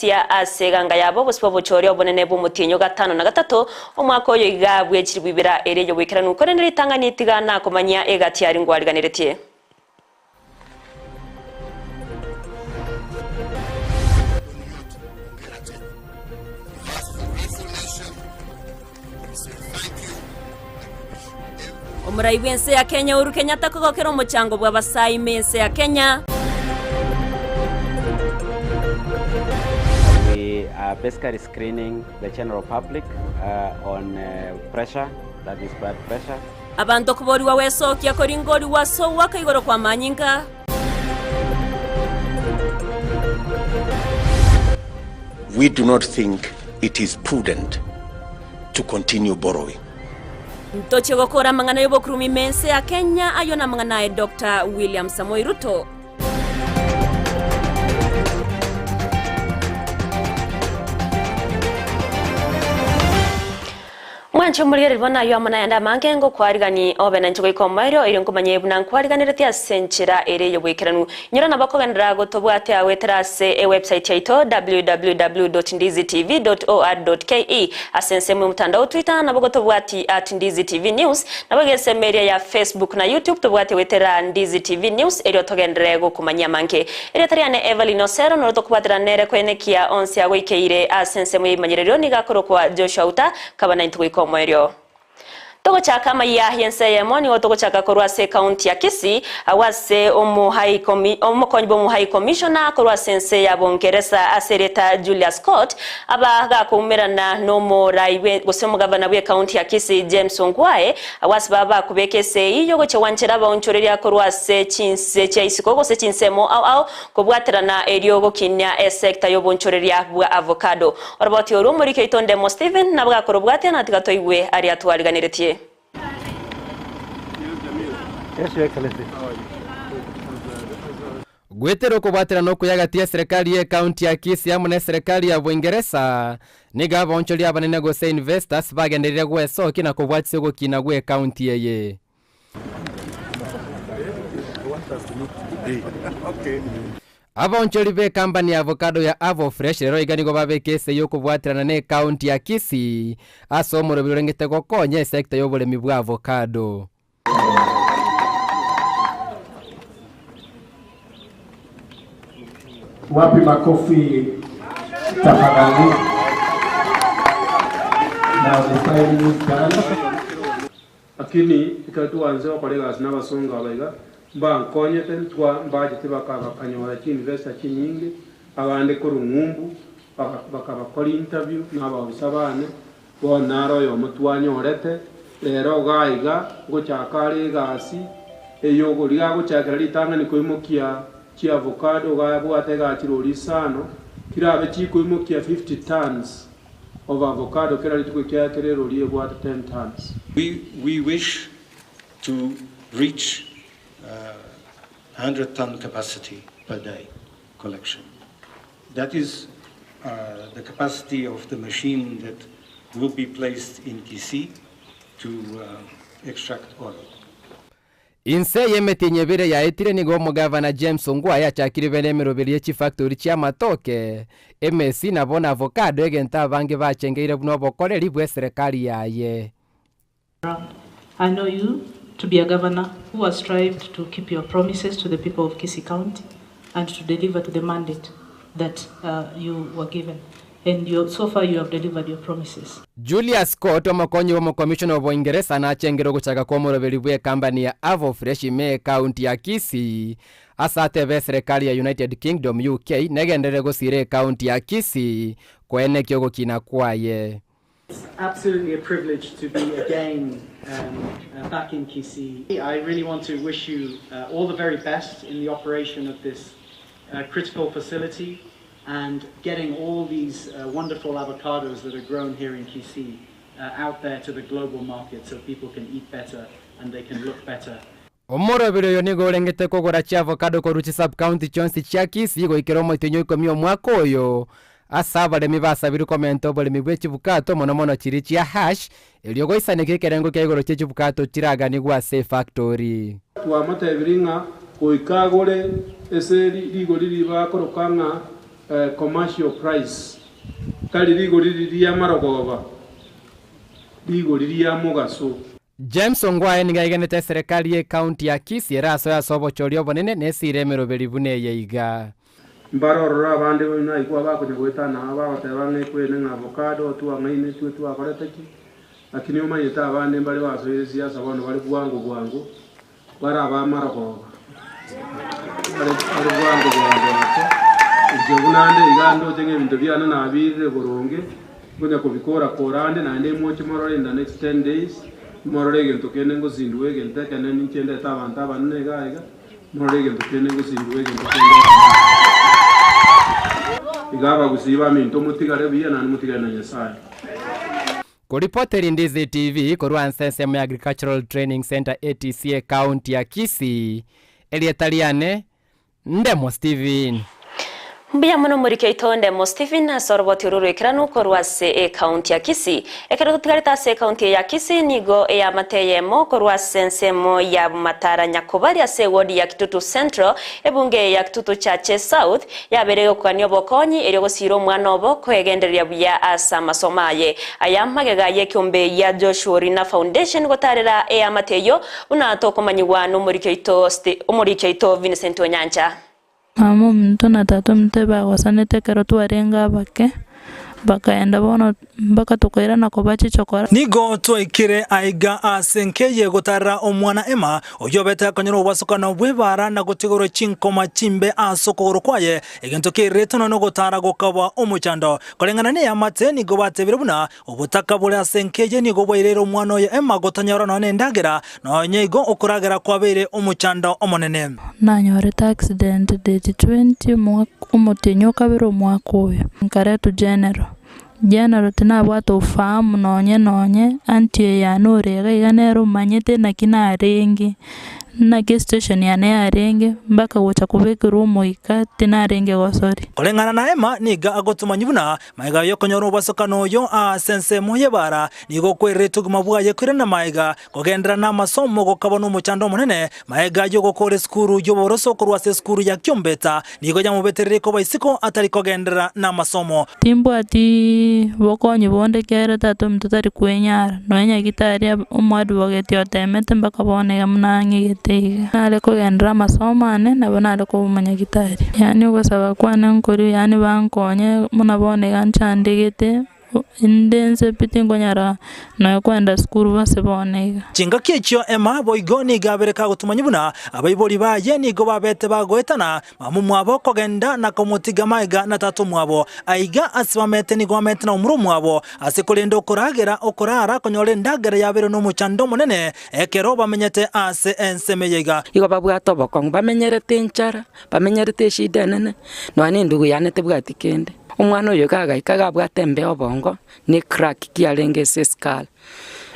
Tia ase eganga yabo obosio bw'obochori obonene bw'omotienyi o gatano na gatato, omwaka oyo iga bw'echilifu ibere ere ey'oboikeranu, korende ritang'ani tiga nakomanyia egati aria ngwariganeretie. Omorai bw'ense ya Kenya Uhuru Kenyatta kogokera omochango bw'abasae ime ense ya Kenya. We are basically screening the general public on pressure, that is blood pressure. Abanto koborigwa gwesokia koringorigwa ase ogoaka igoro kw'amanyinga. We do not think it is prudent to continue borrowing. Ntochie gokora amang'ana y'obokurumi ime ense ya Kenya, ayio namang'ana aye Doctor William Samoei Ruto. Mwanche omorigereria bono ayio amo nayande amange ngokwarigani obe nainche goika omoerio, erio nkomanye buna nkwariganeretie ase enchera ere y'oboikeranu. Inyora nabo kogenderera gotobwatia goetera ase ewebsite yaito www.ndizitv.or.ke ase ensemo y'omotandao Twitter nabo gotobwati at Ndizi TV News, nabo iga ensemo eria ya Facebook na YouTube tobwate goetera Ndizi TV News erio togenderere gokomanyia amange. Erieta riane Evelyn Osero noro tokobwaterana nere koenekia onsi agoikeire ase ensemo y'ebimanyererio nigo akorokwa Joshua Uta kaba naintwe goika omoerio. Togochaka amayia y'ense eyemo nigo togochaka korwa ase ekaunti ya Kisii agwo ase omokonyi bw'omo High Commissioner korwa ase ense ya Bongeresa ase erieta Julia Scott aba gakoumerana n'omorai bwe gose omogavana bw'ekaunti ya Kisii James Ongwae agwo ase baba bakobeka esegi yogochia gwanchera abaonchoreria korwa ase chinse chia isiko gose chinsemo ao ao kobwaterana erio gokinia esecta y'obonchoreria bwa avocado. Oroboti orwo omoriki oito Ndemo Stephen nabo gakorobwatia na tiga toigwe aria twariganeretie. Goetera okobwaterana okuya gati y'eserekari y'ecounty ya Kisii amo n'eserekari ya Boingeresa, nigo abaonchoria abanene gose investors bagenderire gwesokia na kobwatisia ogokina gw'ecounty eye. Abaonchori b'ekampani ya avocado ya Avofresh rero iga nigo babeka esegi y'okobwaterana na ecounty ya Kisii ase omoroberi orengete gokonya esector y'oboremi bwa avocado. Wapi makofi tafadhali? Now the signing is done. Lakini ekero twanse gokora egasi nabasongo aba iga, mbankonyete ntwa mbachete baka bakanyora chiinvestor chinyinge, abande korwa ng'umbu, baka bakabakora interview na abaofisa bane, bono naro oyomo twanyorete, rero igaa iga, ngochaka are egasi, eyogoriga agochakera ritang'ani koimokia chiavocado iga abwate egasi chirori isano, chirabe chikoimokia 50 tonnes. Of avocado kera rituko ekiagera kera erori ebwate 10 tons. We we wish to reach 100 ton capacity per day collection. That is the capacity of the machine that will be placed in Kisii to extract oil. Inse y'emetienyi ebere yaetire nigo omogavana James Ongwae achakire bene emeroberio ye chifactori chi'amatoke, emesi na bono avocado egento abange bachengeire buna obokoreri bw'eserekari yaye. I know you to be a governor who has strived to keep your promises to the people of Kisii County and to deliver to the mandate that you were given and you, so far you have delivered your promises. Julia Scott, omokonyi bw'omokomishona o Boingeresa nachengire ogochaka kw'omoroberi bw'ekambani ya Avofresh ime ekaunti ya Kisii ase atebe eserekari ya United Kingdom, UK, negenderere gosiira ekaunti ya Kisii koenekia ogokina kwaye. It's absolutely a privilege to be again um, uh, back in Kisii. I really want to wish you uh, all the very best in the operation of this uh, critical facility and getting all these uh, wonderful avocados that are grown here in Kisii uh, out there to the global market so people can eat better and they can look better. Omoroberi oyo nigo orengete kogora chiavocado korwa chisub-county chionsi chia Kisii goikera omotienyi o ikomi omwaka oyo, ase abaremi basabirwe komenta oboremi bwe chibukato mono mono chiria chia hash, erio goisaneka ekerengo kia igoro chie chibukato chiraganigwe ase efactori. Twamotebirie ng'a goika agore ase rigori riria bakoroka ng'a Commercial price, tari rigori riria ri'amarogoba, rigori ria mogaso. James Ongwae nigo aigenete eserekari y'ecounty ya Kisii erasoe ase obochori obonene na esire emeroberi buna eye iga. Mbare ororo abande naigwa bakonya goetana aa bagoteba ng'a ekwene ng'a avocado twang'ainetwe twakorete ki, lakini omanyete abande mbare basoire siasa bono bare bwango bwango bare abamarogoba bare bare bwango bwango ake, inche buna ande iga ndoche ng'a ebinto biane nabiirire boronge, nkonya kobikora kora ande naende moche morore in the next ten days, morore egento kende ngosindwa egento ekenene ninche ndete abanto abanene iga iga. Morore egento kende ngosindwa egento kende ekenene. Iga abagusii baminto motigare buya naende motigare na Nyasae. Koripoteri Ndizi TV korwa ase ensemo ya Agricultural Training Centre ATC ecounty ya Kisii, erieta riane Ndemo Stephen. Mbuya mono omoriki oito Ndemo Stephen ase oroboti oru rw'ekeranu korwa ase ecounty ya Kisii. Ekero totigarete ase ecounty eye ya Kisii nigo eamate eyemo korwa ase ensemo ya Bumatara Nyakobari ase eward ya Kitutu Central, ebunge eye ya Kitutu Chache South yabeire egokwania obokonyi erio gosiira omwana obo koegendereria buya ase amasomo aye. Aya magega y'ekeombe gia Joshua Orina Foundation gotarera eamate eyio buna tokomanyigwa nomoriki oito omoriki oito Vincent Onyancha. Mama ominto na tata ominto ebagosanete ekero twarenge abake, bakaenda bono mpaka tokairana koba chichokora. Nigo twaikire aiga ase enkeye gotarera omwana Emma, oyio obete akonyora obwasokano bw'ebaara na gotigorwa chinkoma chimbe ase okogoro kwaye, egento keirete nonya nogotara gokaba omochando. Koreng'ana neamate nigo batebire buna Obotaka bore ase enka eye nigo bwaireire omwana oye Emma gotanyora nonya nendagera, nonya igo okoragera kwabeire omochando omonene. Nanyorete accident date 20 omwaka omotienyi okabere omwaka oyo, nkaretwa general. General tinabwate ufahamu nonye nonye, aunty eye yane ore iga iga nere omanyete naki narenge, naki esituesheni yane yarenge, mpaka gocha kobekerwa omoika tinarenge gosori. Koreng'ana na Emma nigo agotomanyia buna Magega y'okonyora obosokano oyo aase ensemo y'ebaara, nigo okwereretwe obogima bwaye koirana magega, kogenderera namasomo gokaba nomochando omonene. Magega y'ogokoora esukuru y'oboroso korwa ase esukuru ya Kiombeta, nigo yamobetereire koba isiko atari kogenderera namasomo. Timbwati bokonyi bonde ekiagera tata ominto tari kwenyara, nonya nyagitari omoadvocate otemete mpaka bono iga buna ang'egete iga. Nare kogenderera amasomo ane, nabo nare koba omonyagitari. Yaani ogosaba kwane nkoria yaani bankonye buna bono iga nchandegete, inde inse pi tinkonyara nonya kwenda sukuru ase bono iga. Chingaki echio Emma boigo nigo abere kagotumanyia buna abaibori baye nigo babete bagoetana mama omwabo kogenda na komotiga magega na tata omwabo. Aiga ase bamete nigo bamete na omura omwabo ase korende okoragera okorara konyora endagera yabeire nomochando omonene ekero bamenyete ase ensemo eye iga. Igo babwate obokong'u, bamenyerete enchara, bamenyerete eshida enene, nonya na endugu yane tebwati kende. Omwana oyo iga agaika iga abwate embeo obongo, na ecrack kiarenge ase esukari,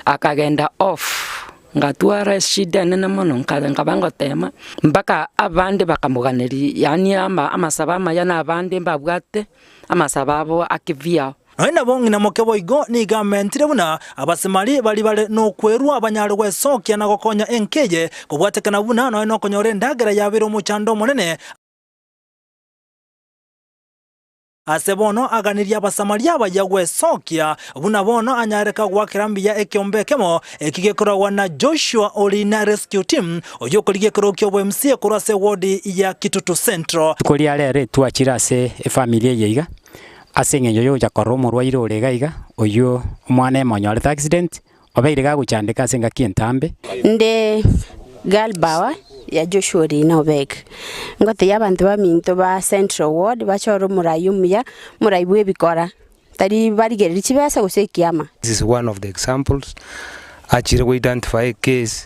akagenda off, ngatwara eshida enene mono, nka nkaba ngotema, mpaka abande bakamoganeria yaani ama amasabo amaya na abande mbabwate, amasabo abo akivyao. Nonya nabo ng'ina moke boigo nigo amentire buna abasemari baria bare nokwerua banyare gwesokia na gokonya enka eye, kobwatekana buna nonya nokonyora endagera yabeire omochando omonene. Ase bono aganirie Abasamaria abaya gwesokia, buna bono anyareka goakera mbuya ekeombe ekemo, eki gekoragwa na Joshua Orina Rescue Team, oyio okorigia ekerogo ki'obo-MCA korwa ase ewodi ya Kitutu Central. Rituko ria rero etwachire ase efamiri eye iga, ase eng'encho yogocha korora omorwaire ore iga iga, oyio omwana ime onyorete accident, obeire gagochandeka ase engaki entambe. Inde Girl Power ya Joshua Orina Obeg. Ngotebia abanto baminto ba Central Ward bachore omorai omuya, omorai bwa ebikora, tari barigereria chibesa gose ekiama. This is one of the examples achire go identify a case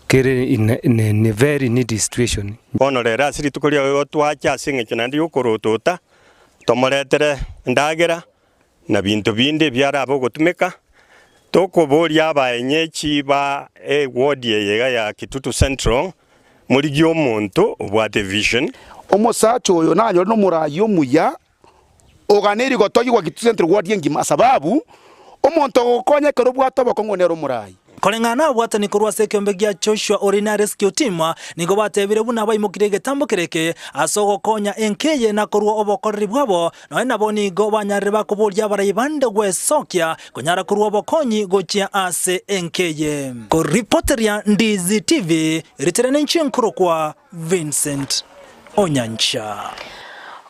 kere in a, in a very needy situation. Bono rero ase rituko riao igo twacha ase engencho naende y'okorotota, tomoretere endagera, na binto binde ebiarabe ogotumeka, tokoboria abaenyechi ba eward eye iga ya Kitutu Central, morigie omonto obwate vision. Omosacha oyo nanyore nomoraai omuya oganeiri gotogigwa Kitutu Central ward engima sababu omonto ogokonya ekero obwate obokong'u nere omoraai. Koreng'ana nababwatani korwa ase ekeombe gia Joshua Orina Rescue Team nigo batebire buna baimokirie egetambo kere eke ase ogokonya enka eye na korua obokoreri bwabo, nonya nabo nigo banyarire bakoboria abarai bande gwesokia konyara korua obokonyi gochia ase enka eye. Koripoteria Ndizi TV, ritere ninche nkorokwa Vincent Onyancha.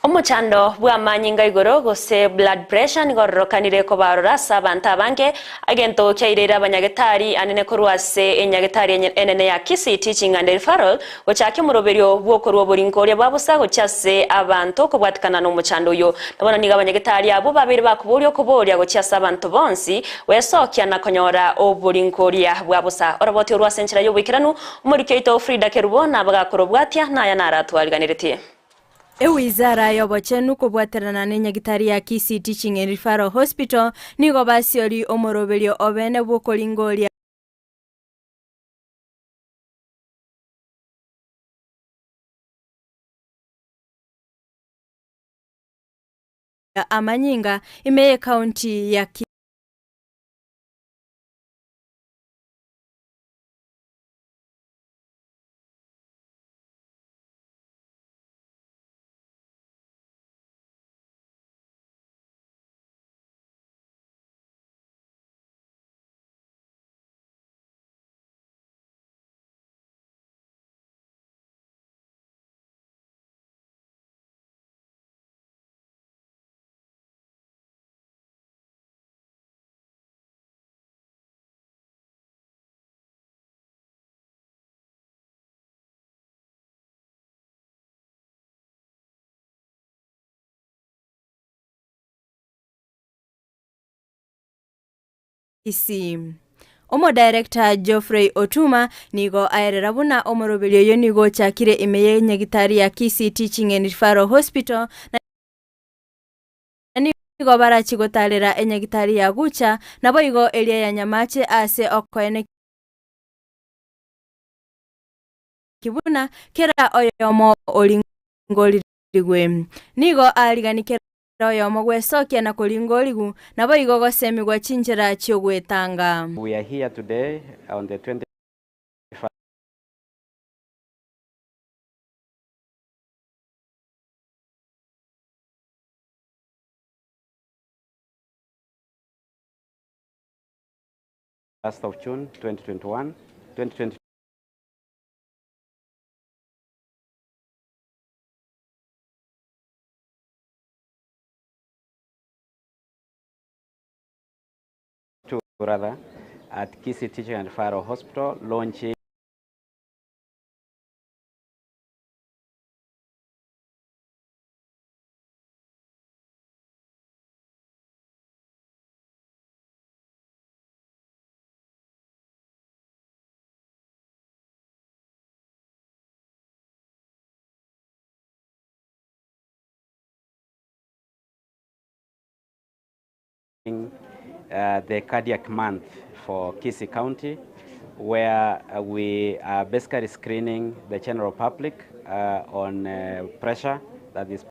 Omochando bw'amanyinga igoro gose blood pressure nigo ororokanire kobarora ase abanto abange, egento kiaireire abanyagetari anene korwa ase enyagetari enene ya Kisii Teaching and Referral gochakia omoroberio bw'okorua oboringoria bwa bosa gochia ase abanto kobwatikana nomochando oyo. Na bono nigo abanyagetari abwo babeire bakoboria okoboria gochia ase abanto bonsi gwesokia na konyora oboringoria bwa bosa. Oroboti orwo ase enchera y'oboikeranu Omoriki oito Frida Kerubo nabagakorobwatia naya naratwariganeretie. Ewizara y'obochenu kobwaterana nenyagitari ya Kisii Teaching and Referral Hospital nigo basiori omoroberio obene bw'okoringoria amanyinga ime y'ecounty ya Kisii. Omodirector Geoffrey Otuma nigo aerera buna omoroberio oyo nigo ochakire ime y'enyagitari ya Kisii Teaching and Referral Hospital na nigo barachi gotarera enyagitari ya Gucha naboigo eria ya Nyamache ase okoenekia buna kera oyomo oringorigwe. Nigo arigani kera oyomo gwesokia na koringorigu, naboigo gosemigwa chinchera chi'ogwetanga. We are here today on the 21st of June 2021, 2022 rather, at Kisii Teaching and Referral Hospital, launching the cardiac month for Kisii County, where we are basically screening the general public on pressure, that is